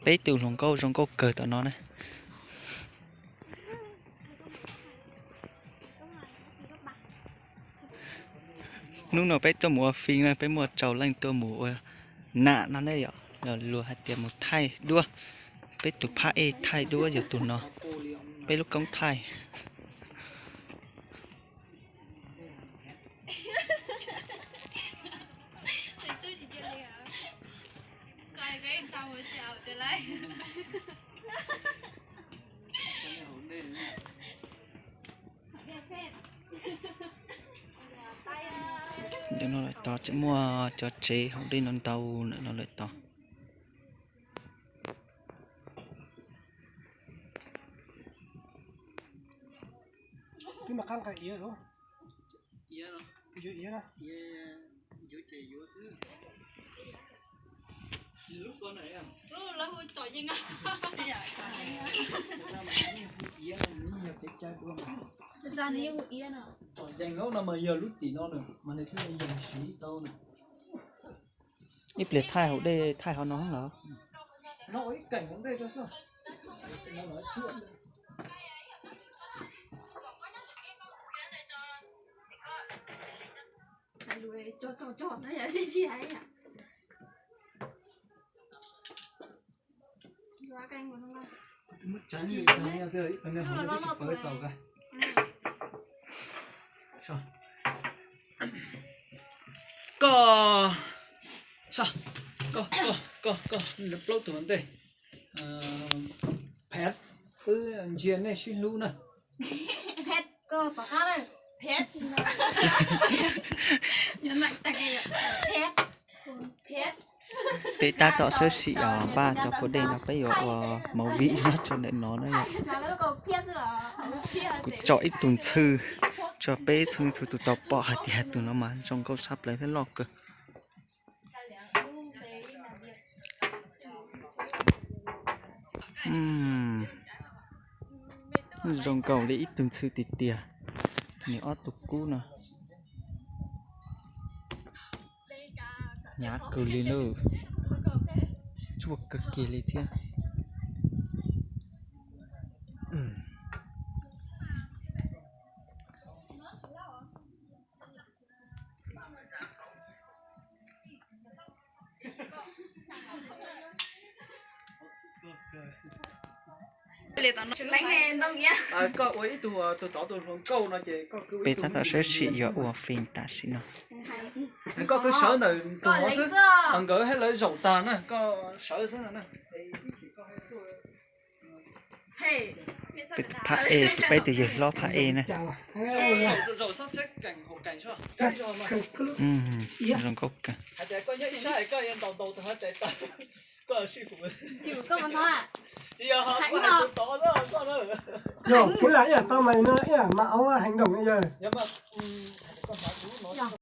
Peb tus hluas nkauj zoo nkauj kawg tom no na. Hnub no peb tuaj mus ua fim na, peb muaj rau leej tuaj mus ua nam no ne yom, los luag hais tias mus thaij duab. Peb tus phab ej thaij duab yog tus no, peb lub koob thaij. Ntawm no lawm tod tseem muaj cov tsev haus dej no ntau ntawm no lawm tod. Tsom yees no mas yog lub tim no mas nws thiaj li yees siv tau na. Ib pliag thaij haus dej thaij hauv no los? Koj, koj, koj, koj, plaub tug ua ntej. Phem, wb ntsia nej sib hlub na. Phem, koj tom qab na. Phem. Phem. Peb tab tom sawb sim os, npaj cov phau dej no peb yuav ua movie nyob rau ntawm no na yom. Kuv tsom ib tug ntxhw tso peb txhua leej txhua tus tau pom hais tias tus no mas zoo nkauj tshaj plaws thiab loj kawg. Zoo nkaus li ib tug ntxhw tiag tiag. Nws ob tug kub no hnyav kawg li lawm, tsuaj kawg kiag li thiab. Koj ua ib tug, tus tod tus hluas nkauj no ces koj, peb tab tom sawb sim yuav ua fim tam sim no. Koj kwv sawv ntawm tus no xwb, nkawd hais lawv zaum tag na, koj sawv xwb no na. Phab ej, peb tus yawg hlob phab ej na. Zoo nkauj kawg. Yog, kuv lam ib yam tau mas no ib yam mas au heev nkaus yog.